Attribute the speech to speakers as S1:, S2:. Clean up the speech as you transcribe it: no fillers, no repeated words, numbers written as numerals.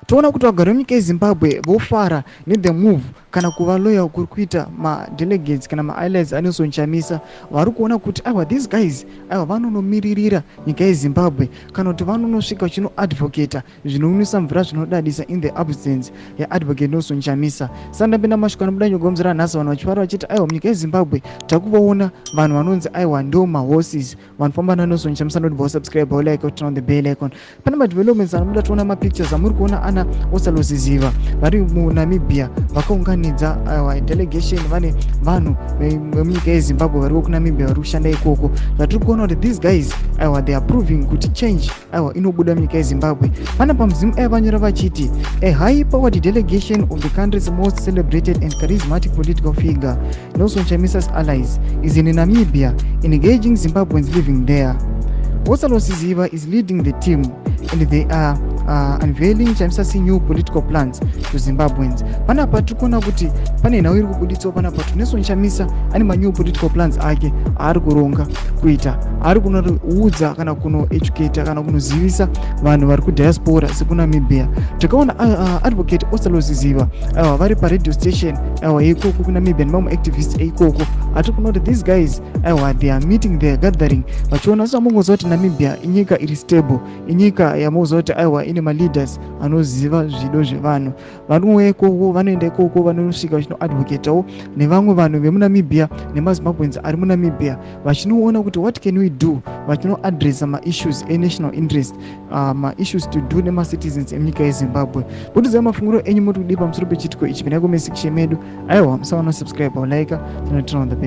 S1: Toona kuti vagari vemunyika yeZimbabwe vofara nethe move kana kuva loyal kuri kuita madelegates kana maallies aNelson Chamisa. Vari kuona kuti aiwa, these guys, aiwa, vanonomiririra nyika yeZimbabwe kana kuti vanonosvika vachinoadvocata zvinonwisa mvura, zvinodadisa in the absence yaAdvocate Nelson Chamisa. Sandapinda mashoko anobuda nyogomzera nhasi, vanhu vachifara vachiti aiwa, munyika yeZimbabwe takuvaona vanhu vanonzi aiwa, ndo mahorses vanofamba naNelson Chamisa. Noti vasubscribe, like, turn on the bell icon. Pane madevelopments anobuda, toona mapictures amuri kuona ana Ostallos Siziba vari muNamibia, vakaunganidza aiwa delegation, vane vanhu vemunyika yeZimbabwe variko kuNamibia vari kushanda ikoko. Zvatiri kuona kuti these guys, aiwa, they are proving kuti change, aiwa, inobuda munyika yeZimbabwe. Pana pamuzimu aya vanyora vachiti, "A high powered delegation of the country's most celebrated and charismatic political figure, Nelson Chamisa's allies, is in Namibia engaging Zimbabweans living there. Ostallos Siziba is leading the team and they are unveiling Chamisa's new political plans to Zimbabweans." Panapa tiri kuona kuti pane nhau iri kubuditswa panapa kuti Nelson Chamisa ane manew political plans ake aari kuronga kuita, ari kunoudza kana kunoeducata kana kunozivisa vanhu vari kudiaspora sekuNamibia. Takaona Advocate Ostallos Siziba, aiwa, vari paradio station, aiwa, yeikoko kuNamibia nemamwe activists eikoko. Atiri kuona kuti these guys, aiwa, they are meeting, they are gathering, vachiona samungoziva kuti Namibia inyika iri stable, inyika yamuziva kuti aiwa, ine maleaders anoziva zvido zvevanhu. Vanouya ikoko, vanoenda ikoko, vanosvika vachinoadvocatawo nevamwe vanhu vemuNamibia nemaZimbabweans ari muNamibia, vachinoona kuti what can we do, vachinoadressa maissues enational interest, maissues to do nemacitizens emunyika yeZimbabwe. Kutiziva mafungiro enyu, muri kudii pamusoro pechitiko ichi? Pinai comment section medu. Aiwa, musaona subscribe, like, turn on the bell.